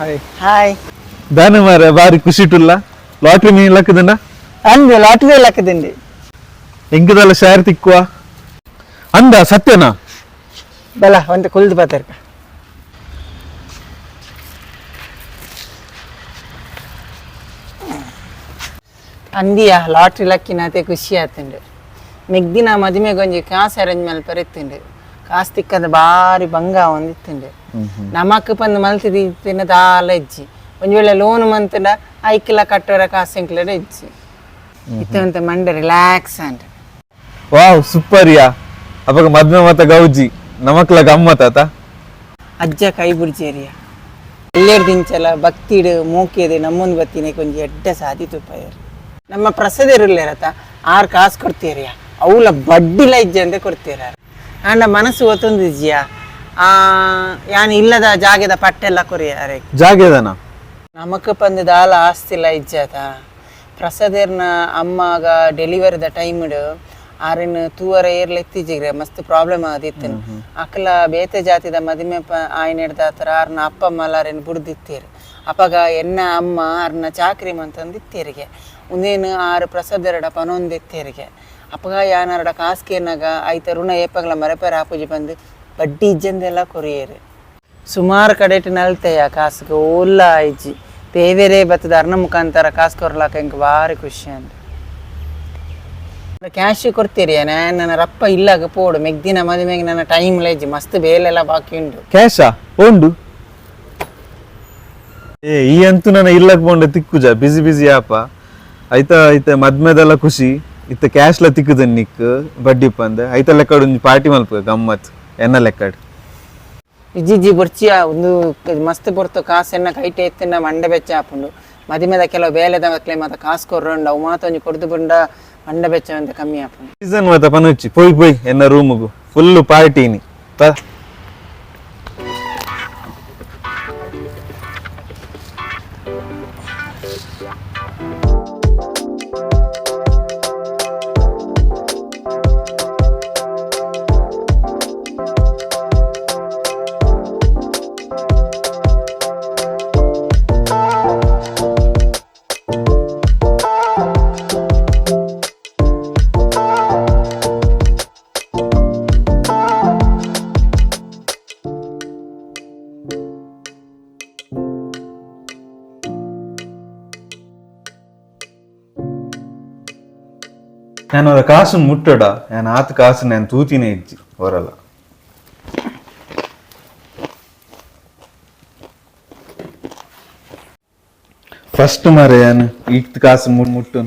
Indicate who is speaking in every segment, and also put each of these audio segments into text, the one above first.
Speaker 1: Hi.
Speaker 2: Hi.
Speaker 1: ದಾನ ಮಾರ ಬಾರಿ ಖುಷಿ ಇಟ್ಟುಲ್ಲ, ಲಾಟ್ರಿ ಮೀನ್ ಲಕ್ಕದಂಡ.
Speaker 2: ಅಂದು ಲಾಟ್ರಿ ಲಕ್ಕದಿಂಡಿ.
Speaker 1: ಎಂಕದಲ್ಲ ಶೇರ್ ತಿಕ್ಕುವ ಅಂದ ಸತ್ಯನಾ?
Speaker 2: ಬಲ ಒಂದು ಕುಲ್ದು ಬತ್ತರ್ಕ. ಅಂದಿಯ ಲಾಟ್ರಿ ಲಕ್ಕಿನಾತೆ ಖುಷಿ ಆತುಂಡು. ಮೆಗ್ದಿನ ಮದುಮೆಗೊಂಜಿ ಕಾಸು ಅರೇಂಜ್ ಮಲ್ಪರೆ ಇತ್ತುಂಡು. ಕಾಸು ತಿಕ್ಕದ ಬಾರಿ ಬಂಗ ಒಂದಿತ್ತುಂಡು. ನಮಕ್ ಪಂದ್ ಮಲ್ತಿದ್ದಿತ್ತಿನ ದಾಲ ಇಜ್ಜಿ. ಒಂಜಿ ವೇಳೆ ಲೋನ್ ಮಂತಂಡ ಐಕ್ಲ ಕಟ್ಟೋರ ಕಾಸು ಎಂಕ್ಲಡ ಇಜ್ಜಿ. ಇತ್ತಂತ ಮಂಡೆ relax and.
Speaker 1: Wow, super ಯಾ. ಅವಾಗ ಮದ್ವೆ ಮತ ಗೌಜಿ, ನಮಕ್ಲ ಗಮ್ಮತ್ ಆತ.
Speaker 2: ಅಜ್ಜ ಕೈ ಬುರ್ಜೇರಿಯ ಎಲ್ಲೇರ್ ದಿಂಚಲ ಭಕ್ತಿಡು ಮೂಕಿದೆ ನಮ್ಮೊಂದು ಬತ್ತಿನ ಕೊಂಜಿ ಎಡ್ಡ ಸಾದಿ ತುಪ್ಪಾಯರು. ನಮ್ಮ ಪ್ರಸದಿರುಲ್ಲೇರತ ಆರು ಕಾಸು ಕೊಡ್ತೀರಿಯ, ಅವಲ ಬಡ್ಡಿಲ ಇಜ್ಜೆ ಅಂತ ಕೊಡ್ತೀರ. ಆಂಡ ಮನಸ್ಸು ಒತ್ತೊಂದು ಇಜ್ಜಿಯ. ಆ ಯಾನ್ ಇಲ್ಲದ ಜಾಗೆದ ಪಟ್ಟೆಲ್ಲ ಕೊರಿಯಾರೆ.
Speaker 1: ಜಾಗೆದನ?
Speaker 2: ನಮಕ್ ಪಂದು ದಾಲ ಆಸ್ತಿಲ ಇಜ್ಜಾತ. ಪ್ರಸದೇರ್ನ ಅಮ್ಮಗ ಡೆಲಿವರಿದ ಟೈಮ್ಡ್ ಆರಿನ ತೂವರ ಏರ್ಲ ಎತ್ತಿಜಿಗ್ರೆ ಮಸ್ತ್ ಪ್ರಾಬ್ಲಮ್ ಆದಿತ್ತು. ಅಕ್ಲ ಬೇತೆ ಜಾತಿದ ಮದಿಮೆ ಪ ಆಯ್ನೆಡ್ದಾತರ ಆರ್ನ ಅಪ್ಪ ಅಮ್ಮಲ ಆರೆನ್ ಬುಡ್ದಿತ್ತೀರು. ಅಪಗ ಎನ್ನ ಅಮ್ಮ ಆರ್ನ ಚಾಕ್ರಿ ಮಂತಂದು ಇತ್ತೀರಿಗೆ. ಉಂದೇನು ಆರು ಪ್ರಸದೆರಡ ಪನೊಂದಿತ್ತೀರಿಗೆ. ಅಪಗ ಯಾನಾರಡ ಕಾಸ್ಕೇನಾಗ ಐತ ಋಣ ಏಪಗಲ ಮರೆಪರ ಆಪುಜಿ ಬಂದು ಬಡ್ಡಿ ಇಜ್ಜಂದೆಲ್ಲ ಕೊರಿಯೇರು. ಸುಮಾರು ಕಡೆಟ್ ನಲ್ತೆಯ ಕಾಸುಗೆ ಓಲ್ಲ ಇಜ್ಜಿ. ದೇವೇರೇ ಬತ್ತದ ಅರ್ನ ಮುಖಾಂತರ ಕಾಸು ಕೊರ್ಲಾಕ ಎಂಕ್ ಭಾರಿ ಖುಷಿ ಅಂದ್. ಕ್ಯಾಶ್ ಕೊಡ್ತೀರಿ? ನನ್ನ ರಪ್ಪ ಇಲ್ಲಾಗ ಪೋಡು, ಮೆಗ್ದಿನ ಮದುವೆಗೆ ನನ್ನ ಟೈಮ್ ಇಜ್ಜಿ, ಮಸ್ತ್ ಬೇಲೆಲ್ಲ ಬಾಕಿ ಉಂಟು.
Speaker 1: ಕ್ಯಾಶಾ ಉಂಡು. ಏ, ಈ ಅಂತೂ ನನ್ನ ಇಲ್ಲಕ್ ಪೋಂಡ ತಿಕ್ಕುಜ, ಬಿಸಿ ಬಿಸಿ ಆಪ. ಐತ ಐತ ಮದ್ಮೆದೆಲ್ಲ ಖುಷಿ ಇತ್ತ. ಕ್ಯಾಶ್ ಲ ತಿಕ್ಕುದ ನಿಕ್ ಬಡ್ಡಿ ಪಂದೆ. ಐತ ಲೆಕ್ಕಡ್ ಒಂಜಿ ಪಾರ್ಟಿ ಮಲ್ಪ ಗಮ್ಮತ್ ಎನ್ನ ಲೆಕ್ಕಡ್.
Speaker 2: ಇಜ್ಜಿಜ್ಜಿ ಬೊರ್ಚಿಯ. ಒಂದು ಮಸ್ತ್ ಪೊರ್ತು ಕಾಸು ಎನ್ನ ಕೈಟೆ ಎತ್ತಿನ ಮಂಡೆ ಬೆಚ್ಚ ಆಪುಂಡು. ಮದಿಮೆದ ಕೆಲವು ಬೇಲೆದ ಮಕ್ಲೆ ಮಾತ ಕಾಸು ಕೊರ್ರುಂಡು. ಅವು ಮಾತ ಒಂಜಿ ಕೊಡ್ದು ಬುಂಡ ಮಂಡೆ ಬೆಚ್ಚ ಅಂತ ಕಮ್ಮಿ ಆಪುಂಡು.
Speaker 1: ಸೀಸನ್ ಮಾತ ಪನುಚ್ಚಿ, ಪೋಯ್ ಪೋಯ್ ಎನ್ನ ರೂಮುಗು, ಫುಲ್ ಪಾರ್ಟಿನಿ ಪ. ನಾನು ಅವರ ಕಾಸು ಮುಟ್ಟಡ. ನಾನು ಆತ ಕಾಸು ನಾನು ತೂತಿನೇ ಇಜ್ಜಿ ಹೊರಲ್ಲ. ಫಸ್ಟ್ ಮಾರೆ ನಾನು ಈಗ ಕಾಸು ಮುಟ್ಟು.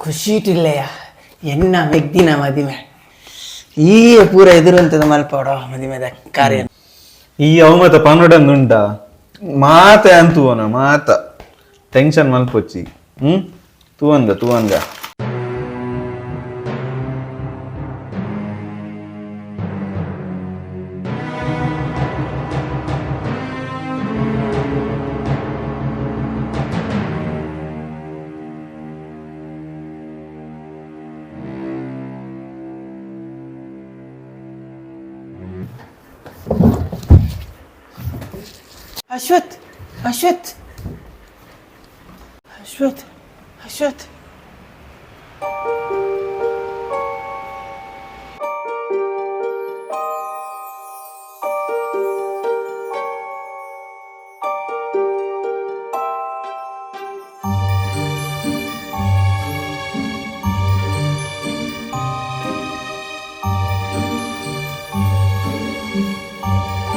Speaker 2: ಖುಷಿ ಇಟ್ಟಿಲ್ಲಯ್ಯ. ಎನ್ನ ಮೆಗ್ದಿನ ಮದಿಮೆ ಈ ಪೂರ ಎದುರುಂತದ ಮಲ್ಪೋಡ ಮದಿಮೆದ ಕಾರ್ಯ.
Speaker 1: ಈ ಅವಮತ ಪನ್ನಡಂದುಂಡ ಮಾತ ಅಂತುವನ ಮಾತ ಟೆನ್ಷನ್ ಮಲ್ಪೊಚ್ಚಿ. ತೂವಂದ ತೂವಂದ.
Speaker 2: Ashwath, Ashwath, Ashwath, Ashwath.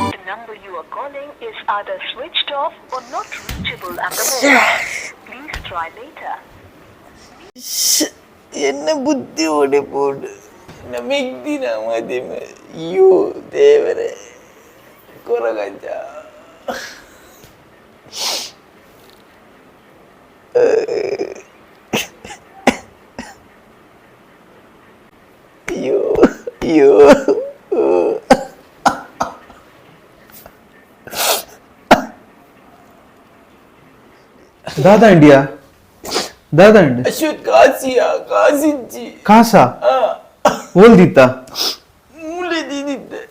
Speaker 3: The number you are calling is either switched off or not reachable at the moment. Please try later.
Speaker 2: ಎನ್ನ ಬುದ್ಧಿ ಓಡಿ ಪೋಡು ಮೆಗ್ದಿನ ಮದಿಮೆ. ಅಯ್ಯೋ ದೇವರೇ, ಕೊರಗಜ್ಜ. ಅಯ್ಯೋ ಅಯ್ಯೋ.
Speaker 1: ದಾದಾ ಇಂಡಿಯಾ. ದಾದಂಡ್
Speaker 4: ಅಶ್ವತ್ ಕಾಸಿಯ ಕಾಸಿಜ್ಜಿ.
Speaker 1: ಕಾಸ ಓಲ್ದಿತ್ತ?
Speaker 4: ಮೂಲೆ ದೀದಿದ್ದೆ.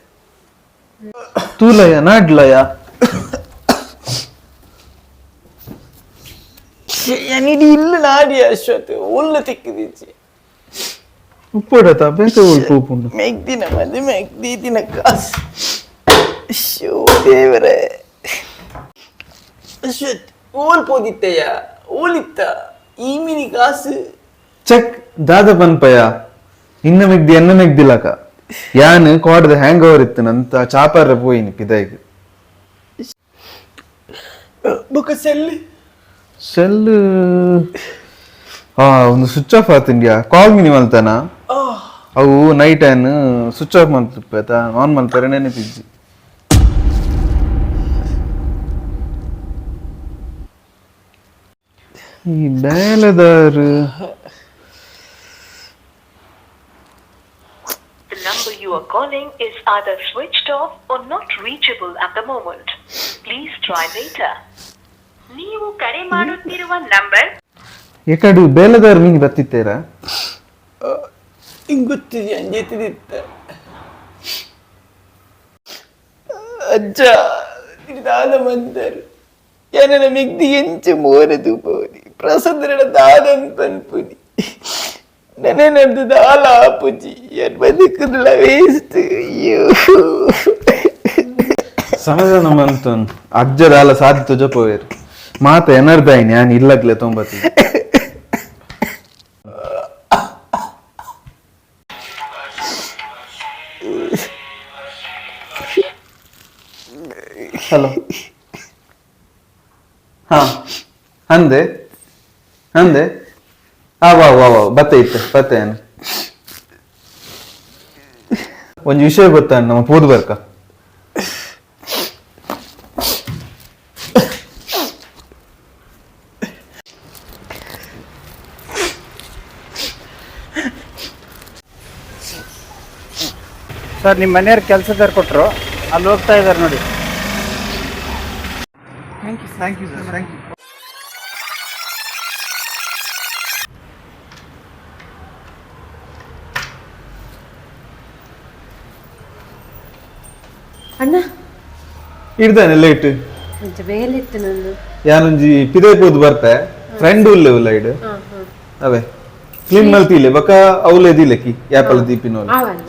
Speaker 1: ತೂಲಯ, ನಾಡ್ಲಯ.
Speaker 4: ನಿಡಿ ಇಲ್ಲ ನಾಡಿ ಅಶ್ವತ್ ಒಲ್ಲ ತಿಕ್ಕಿದಿಜ್ಜಿ.
Speaker 1: ಉಪ್ಪಡತ ಬೇತೆ ಓಲ್ ಪೋಪುಂಡು?
Speaker 4: ಮೆಗ್ದಿನ ಮದಿ ಮೆಗ್ದೀತಿನ ಕಾಸು. ಅಶ್ಯೋ ದೇವರೇ! ಅಶ್ವತ್, ಓಲ್ ಪೋದಿತ್ತಯ್ಯ? ಓಲಿತ್ತ ಈ ಮಿನಿ ಕಾಸು?
Speaker 1: ಚೆಕ್, ದಾದ ಪನ್ಪಯ? ಇನ್ನ ಮೆಗ್ದಿ ಎನ್ನ ಮೆಗ್ದಿಲಕ ಯಾನ್ ಕೋಡದ ಹ್ಯಾಂಗ್ ಓವರ್ ಇತ್ತು ನಂತ ಚಾಪರ್ರೆ ಪೋಯಿನಿ ಪಿದಾಯ್ಗ್.
Speaker 4: ಬೊಕ ಸೆಲ್?
Speaker 1: ಸೆಲ್, ಆ ಒಂದು ಸ್ವಿಚ್ ಆಫ್ ಆತಿಂಡ್ಯಾ. ಕಾಲ್ ಮಿನಿ ಮಲ್ತಾನ? ಅವು ನೈಟ್ ಆನ್ ಸ್ವಿಚ್ ಆಫ್ ಮಲ್ತಿಪ್ಪೇತ, ಆನ್ ಮಲ್ಪರೆ ನೆನಪಿಜ್ಜಿ. ಈ ಬೇಲೆದಾರು.
Speaker 3: The number you are calling is either switched off or not reachable at the moment. Please try later. ನೀವು ಕರೆ ಮಾಡುತ್ತಿರುವ ನಂಬರ್
Speaker 1: ಎಕಡು ಬೇಲೆದಾರ್ ಮೀನು ಬತ್ತಿತ್ತೇರಾ?
Speaker 4: ಹಿಂಗ್ ಗೊತ್ತಿದೆ, ಅಂಜೆತ್ತಿದಿತ್ತ ಅಜ್ಜ. ದಾದ ಮಂದರು ಏನನ ಮಿಗ್ದಿ ಎಂಚ ಮೋರ ತೂಪವನಿ? ಪ್ರಸಂದ್ರನ ದಾದನ್ ಪನ್ಪುನಿ. ನನ್ನದು ದಾಲ ಆಪುಜಿ, ಎನ್ ಬದುಕುದಲ ವೇಸ್ಟ್. ಅಯ್ಯೋ!
Speaker 1: ಸಮಾಧಾನ ಮಂತನ್ ಅಜ್ಜದಾಲ ಸಾಧಿ ತುಜಪೋವೇರು ಮಾತ ಎನರ್ದಾಯಿನಿ ಯಾನ್ ಇಲ್ಲಗ್ಲೆ ತೊಂಬತ್ತಿ. ಹಲೋ, ಹಾ, ಅಂದೆ ಅಂದೆ. ಆ ವಾ ವಾ ವಾ, ಬತ್ತೆ ಇತ್ತೆ ಬತ್ತೆ. ಏನು ಒಂಜಿ ವಿಷಯ ಗೊತ್ತಾ? ನಮ್ಮ ಪೋದು ಬರ್ಕ.
Speaker 5: ಸರ್, ನಿಮ್ಮ ಮನೆಯವ್ರು ಕೆಲಸದಾರ ಕೊಟ್ಟರು, ಅಲ್ಲಿ ಹೋಗ್ತಾ ಇದ್ದಾರೆ ನೋಡಿ.
Speaker 1: Thank you sir, thank you.
Speaker 6: ಅಣ್ಣ.
Speaker 1: ಇಡ್ದಾನೆ ಲೇಟ್.
Speaker 6: ಒಂಚ ಬೇಲೆ ಇತ್ತು ನಂದು.
Speaker 1: ಯಾನೊಂಜಿ ಪಿದೆ ಪೋದು ಬರ್ತೆ, ಫ್ರೆಂಡ್ ಉಲ್ಲೆ ಉಲ್ಲ ಇಡು. ಅವೇ ಕ್ಲೀನ್ ಮಲ್ತಿಲ್ಲ ಬಕ ಅವಲೇ ದಿಲೆಕಿ ಯಾಪಲ ದೀಪಿನೋಲ್.
Speaker 6: ಆವಲ್ಲ.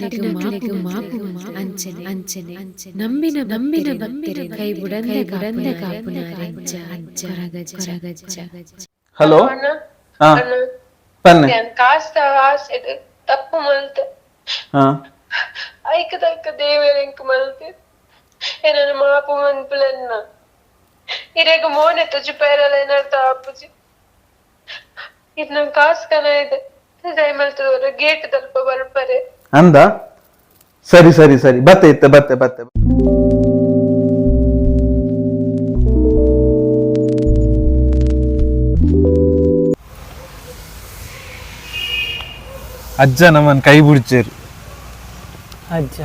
Speaker 6: ಪಟ್ಟಿನಕ್ಲೆಗ್ ಮಾಪು ಅಂಚನೆ ಅಂಚನೆ ನಂಬಿನ ನಂಬಿನ ಭಕ್ತರೆ ಕೈ ಬುಡಂದೆ ಬುಡಂದೆ ಕಾಪುನಾರೆ ಅಜ್ಜ ಅಜ್ಜ ಕೊರಗಜ್ಜ ಗಜ್ಜ.
Speaker 1: ಹಲೋ. ಹಾ, ಪನ್ನೆ.
Speaker 7: ಕಾಸ್ತ ಆಸೆಡ್ ತಪ್ಪು ಮಲ್ತೆ.
Speaker 1: ಹಾ.
Speaker 7: ಐಕ್ ತಕ್ಕ ದೇವೆರ್ ಎಂಕ್ ಮಲ್ತೆ, ಎನನ್ ಮಾಪು ಮನ್ಪುಲೆನ್ನ. ಇರೆಗ್ ಮೋನೆ ತೊಜಿ ಪೈರಲ ಎನರ್ಥ ಆಪುಜಿ. ಇರ್ ನಂಗ್ ಕಾಸ್ ಕನ ಇದೆ ದಯಮಲ್ತದವ್ರ ಗೇಟ್ ತಲ್ಪ ಬರ್ಪರೆ.
Speaker 1: ಅಂದ, ಸರಿ ಸರಿ ಸರಿ, ಬತ್ತೆ ಇತ್ತೆ, ಬತ್ತೆ ಬತ್ತೆ. ಅಜ್ಜ ನಮ್ಮನ್ ಕೈ ಬಿಡ್ಚೇರು.
Speaker 2: ಅಜ್ಜ.